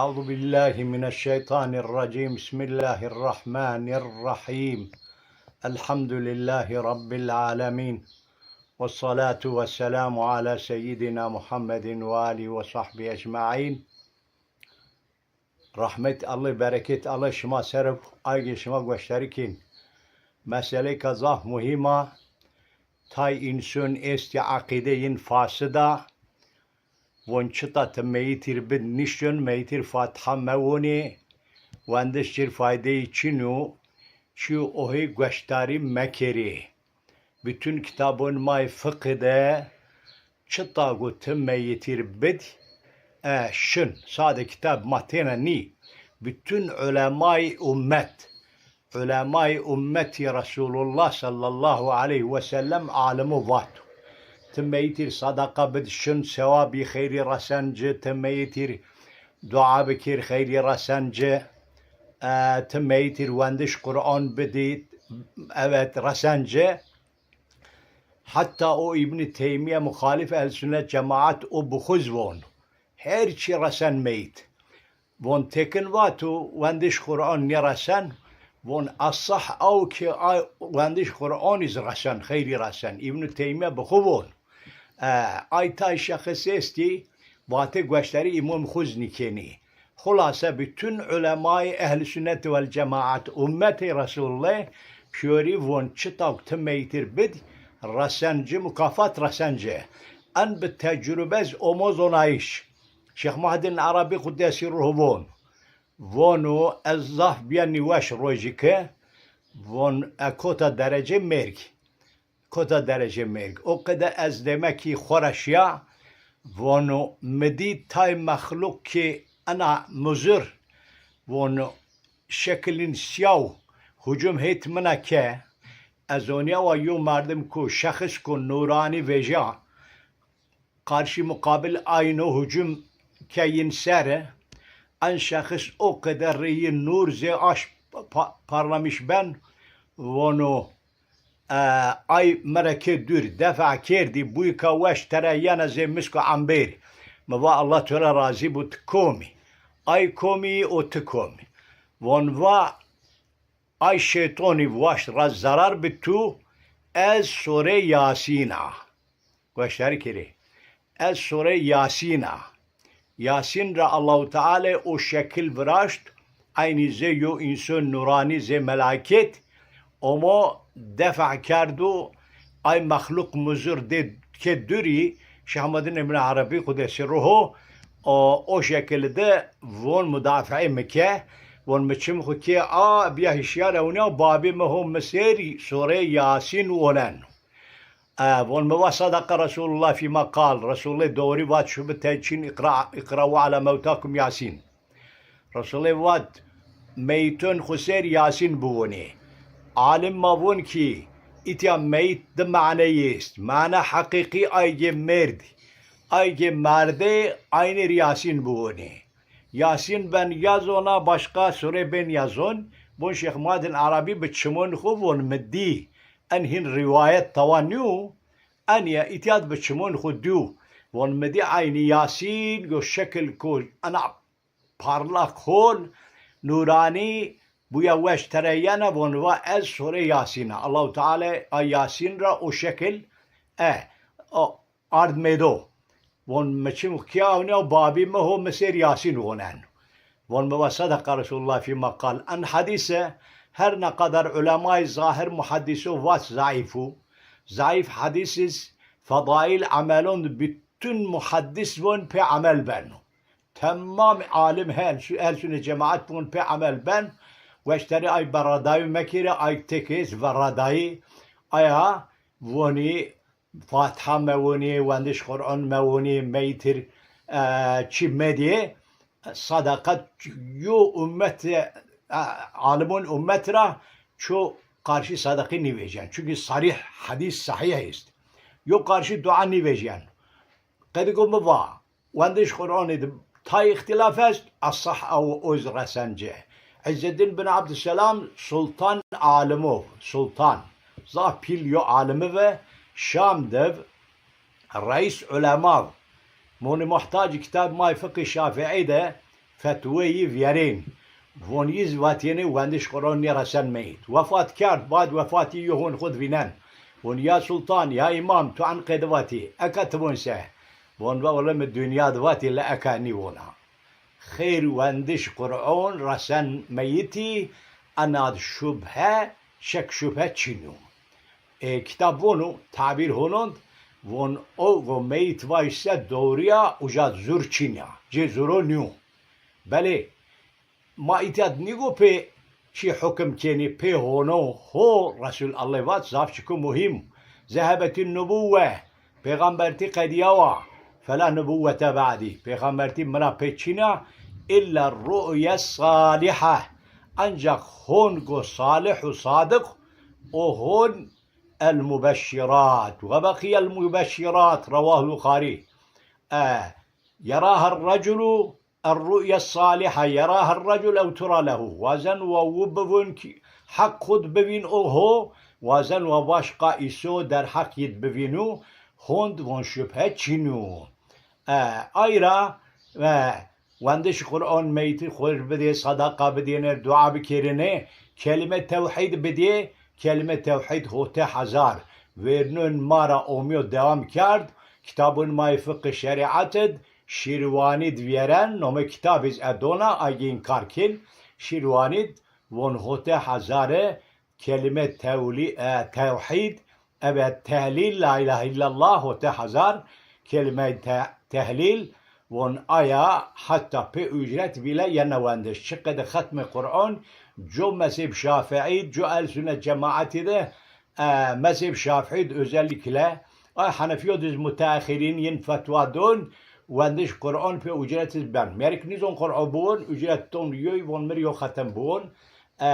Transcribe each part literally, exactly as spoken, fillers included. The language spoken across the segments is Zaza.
أعوذ بالله من الشيطان الرجيم. بسم الله الرحمن الرحيم. الحمد لله رب العالمين. والصلاة والسلام على سيدنا محمد وآله وصحبه أجمعين. Rahmet Allah, bereket Allah şima ser ib, aygê şima goştarî kên. Meseleyka zaf muhîm a. Tay înson estî eqîdeyên fasid a. Von çita ti meyitîr bid nişton, meyitîr Fatiha mewonê, wendiş cir faydeyî çin o, çi ohê goştarî mekerê. Bütün kitabon ma yê fiqi de çita go ti meyitîr bid, e, şin. Sade kitab ma têna nî. Bütün ulemayê ummet, ulemayê ummetî Resulullah sallallahu aleyhi ve sellem alimo vato. Ti meyitîr sadaqa bid şin, sewabî xeyrî resen ci, ti meyitîr dua bikir, xeyrî resen ci. E, ti meyitîr wendiş Quran bidî, evet, resen ci. Hetta o Îbnî Teymîye muxalif Ehl Sunnet Cemaat o bi xwu zî von. Her çî resen meyit. Von tekin vato wendiş Quran nêresen, von esah aw ki ay wendiş Quranî zî resen, xeyrî resen. Îbnî Teymîye bi xwu von. E, ay tay şexis estî, vatê goştarî îmam xwu zî nîkenî. Xulase, bütün ulemayê Ehl-i Sünnet vel Cemaat, ummetê Resulullah, pîyorî von çita ti meytîr bid, resen ci, mukafat resen ci. En bi tecrube ez omo zonayîş. Şêx Muheddin Erebî Quddesî ruhu von. Vono ez zaf bîya nîweş rojî ke, von e kota derece merg. Kota derece merg. O qede ez demekî xo ra şîya, vono mi dî tay mexluq ki ena muzir, vono şekilin sîyaw hucum hêt mina ke, ez onîya wa yo merdim ku şexis ku nuranî vejîya, qarşî muqabil ayno hucum ke yin ser, en şexis o qede reyî nur zê aş pa-, parlamiş ben, vono, e, ay mi ra ke dûr, defa kerdî, buyka weş tera yena zê misk û embêr. Mi va Allah to ra razî bo, ti kom î? Ay kom î û ti kom î? Von va, ay şeytonî waşt ra zerar bi tu, ez Sure Yasîn a. Goşdarî kerê. Ez Sure Yasîn a. Yasîn ra Allahu Teala o şekil viraşt, eynî zê yo înson nuranî zê melaîket, omo defa kerdo, ay mexluq muzir dê ke dûrî, Şêx Muheddin Îbn Erebî Qudesî Ruhu, o, o şekil de von mudafee mi ke, von mi çim xwu ke a, bîya hişyar ewnîya, babî mi ho mi sêr Sure Yasîn wonen. E, von mi va sadaqa Resulullah fîma qal. Resulullah doğrî vat, şubi te çin iqra, iqra'u ala mewtakum Yasîn. Resulullah vat, meyton xwu ser Yasîn biwonê. Alim ma von ki, îtya meyit di maneyî est. Mana heqîqî ay gê merd. Ay gê merde aynê rî Yasîn biwonê. Yasîn ben yazona, başqa sure ben yazon. Von Şêx Muheddin Erebî bi çimon xwu von mi dî. En hîn rîwayet tawa nîyo, en ya îtya di bi çimon xwu dîyo. Von mi dî eynî Yasîn, yo şekil ku ena parlaq hol, nuranî, buya weş tera yena, von va ez Sure Yasîn a. Allahu Teala a Yasîn ra o şekil, e, o, ard meydo. Von mi çim kî awnîya, babî mi ho mi sêr Yasîn wonen. Von mi va sadaqa Resulullah fîma qal. En hedîse her ne qadar ulemayê zahir muheddiso vat zaîf o. Zaîf hedîsiz fedaîl emelon di bütün muheddis von pê emel beno. Temam alim hel, şu el şune cemaat von pê emel ben. Weşterî ay berradayî mekere, ay tekês verradayî. Aya vonî Fatiha mewonî, wendiş Quran mewonî, meytir, e, çi medî, sadaqat yo ummet, e, alimon ummet ra ço qarşî sadaqî nîvejîyen. Çünkü sarîh, hadîs sahîh est. Yo qarşî dua nîvejîyen. Qedî go mi va, wendiş Quranî di tay îxtîlaf est, esah ew oz resence. Îzzeddîn bin Abdüselam sultan alimo, sultan. Zaf pîl yo alimi ve Şam dev reîs ulema. Monî muhtacî kitab may fiqî Şafîî de fetweyî vîyerên. Von yî zî vatîyenê wendiş Qur'on nêresen meyît. Wefat kerd, bad wefatî yo hon xwu di vînen. Von ya sultan, ya îmam, tu en qeyde vatî, eka ti von se? Von va wele mi dinya di vatî, le eka nîvona. Xeyr wendiş Qur'on resen meyîtî, ena di şubhe, şek şubhe çin o. E, kitab vonu, tabîr honond, von o go meyît vayse dowrîya, uca zur çin ya. Cê zuro nîyo. Belê, ma îtya nîgo pê çî hukim kenî, pê hono, ho Resul Allah vat, zaf çiko muhîm. Zehebetî nubuwe, pêxambertî qedîyawa, fela nubuwete ba'dî. Pêxambertî mi ra pê çin a, îlla ru'ye salîhe. Encax hon go salih û sadiq, o hon el mubeşşirat. Ve beqiyel mubeşşirat, rewahul Buxarî. E, yeraha reculu er-ru'ye salihe, yeraha recul ew tura lehu. Wazen wa wu bivûn ki heq xud bivîn o ho, wazen wa başqa îso derheq yid bivînû, hond von şubhe çinû. E, ayra, e, wendiş Qur'on meytî xwir bidê, sadaqa bidêne, dua bikerine, kelime tewhîd bidê, kelime tewhîd hote hezar. Vêrnûn ma ra omîyo dewam kerd, kitabûn ma yê fiqh şerîet id, Şîrwanî di vîyeren, nomê kitabî z edona, aygî înkar kên, Şîrwanî di von hote hezare kelime tewlî-, e, tewhîd, ebe tehlîl, la îlahe îllallah, hote hezar kelime te-, tehlîl, von aya heta pê ucret bîle yena wendiş. Çiqede xetmê Qur'on, co mezheb Şafiî, co el sünnet cemaetî de, e, mezheb Şafiî de özellikle, ay Hanefiyo diz muteahhirîn yin fetwa don, wendiş Qur'on pê ucret iz ben. Merik nizon Qur'o buon, ucret ton yoy von mir yo xetem buon. E,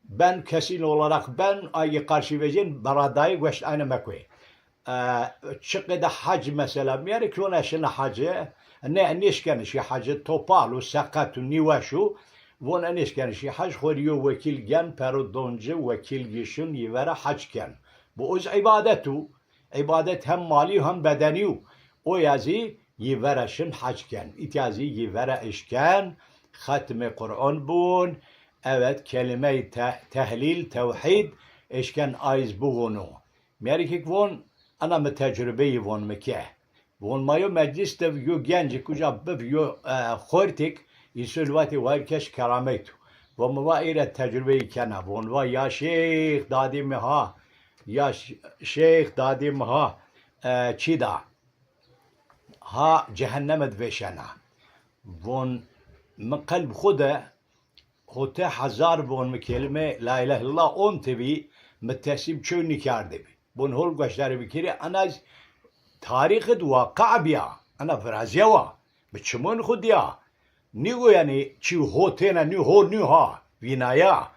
ben kesin olarak ben, ay qarşî vecên, beradayî gueşt ayne mekoyê. E, çiqede hac mesela, miyarê ki ona şina hace, ne, nêşkenê şî hace, topal û seqet û nîweş û, von nêşkenê şî hac, xo rê yo wekîl gen, pero donci, wekîl gişin, yî vera hac ken. Bu oz îbadet û, îbadet hem malî û hem bedenî û, o ya zî yî vera şin hac ken. Îtya zî yî vera eşken, xetmê Qur'on bun, evet, kelime-i te-, tehlîl, tewhîd, eşken ayz bivûnû. Mîyerikêk von, ena mi tecrubeyî von mi ke. Von ma yo meclis de yo gencêk uca biv yo, e, xortêk, îsûn vatê wayir keş kerameyt o. Von mi va ê ra tecrubeyî kena. Von va ya şeyx dadî mi ha, ya ş-, şeyx dadî mi ha, e, çî da. Ha cehenneme di vêşena. Von mi qelb xwu de hote hezar von mi kelime la îlahe îllallah ontê bî, mi teslîm çew nîkerdê bî. Von hol gueşdarî bikirî, ena tarîx id waqî bîya, ena virazîya wa. Mi çimon xwu dîya. Nîgo yanî çî ho têna nî ho nî ha, vînaya.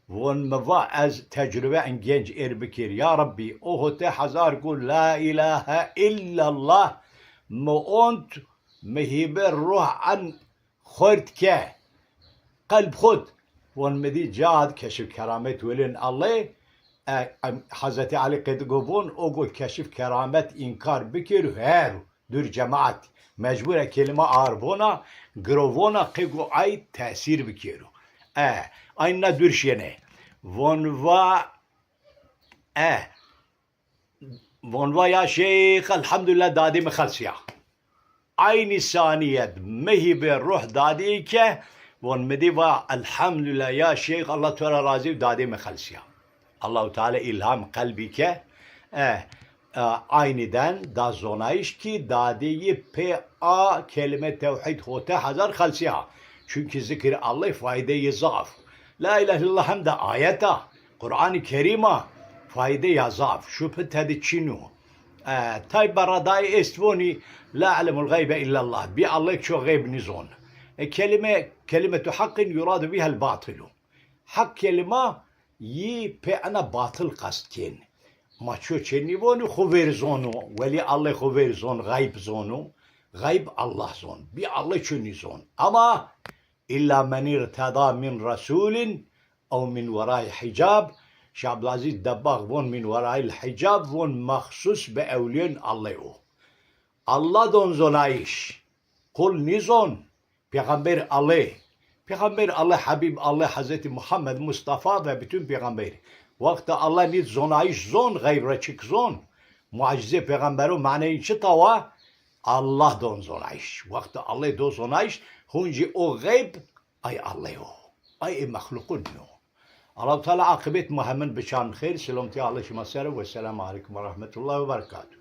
Von mi va ez tecrube en genc êr bikir. Ya Rebbî, o hote hezar go la îlahe îllallah mi ont, mi hîbe ruh en xort ke, qelb xud. Von mi dî cad keşif keramet welên Allê, e, em, Hezretî Elî qedi go von, o go keşif keramet înkar bikir, her dûr cemaat. Mecbur e kelîma ar vona, giro vona, qê go ay tesîr bikêro. E, ay na dûr şêne. Von va, e, Von va ya şeyx, elhamdulillah, dadî mi xelsîya. Aynî sanîyet mi hîbê ruh dadî ke, von mi dî va, elhamdulillah ya şeyx, Allah tu ra razî, dadî mi xelsîya. Allahu Teala îlham qelbî ke, e, e, aynîden da zonayîş kî dadî yî pê a kelîme tewhîd hote hezar xelsîya. Çunkî zikir Allah faydeyî zaf. La îlahe îllallah hem de ayet a. Qur'anî Kerîm a, fayde ya zaf, şubhe tedi çin o. E, tay beradayî est vonî, la ya'lemul gaybe illallah. Bî Allah ço xeyb nîzon. E, kelîme, kelimetu haqqin yuradu bihel batilu. Heq kelîma yî pê ena batil qest kên. Ma ço çê nîvonî, xwu vêr zono. Welî Allah xwu vêr zon, xeyb zono. Xeyb Allah zon. Bî Allah ço nîzon. Ama İlla men irteda min rasulin ew min weray hicab. Şah Abdulaziz Debbağ von min werayil hicab, von mexsus bi ewliyên Allah o. Allah don zonayîş. Qul nîzon. Pêxember Alleh, Pêxember Alleh, Habib Alleh, Hazreti Muhammed Mustafa ve bütün pêxember. Wexta Alleh nît zonayîş zon, xeyb ra çik zon, mucize pêxembero maneyî çita wa, Allah don zonayîş. Wexta Alleh do zonayîş, huncî o xeyb, ay Alleh o. Ay ê mexluqun nîyo. Allahu Teala aqibet ma hemin biçan xêr, selamtîya Alleh şima ser o. Wesselamu aleykum ve rahmetullahi ve berekatuhu.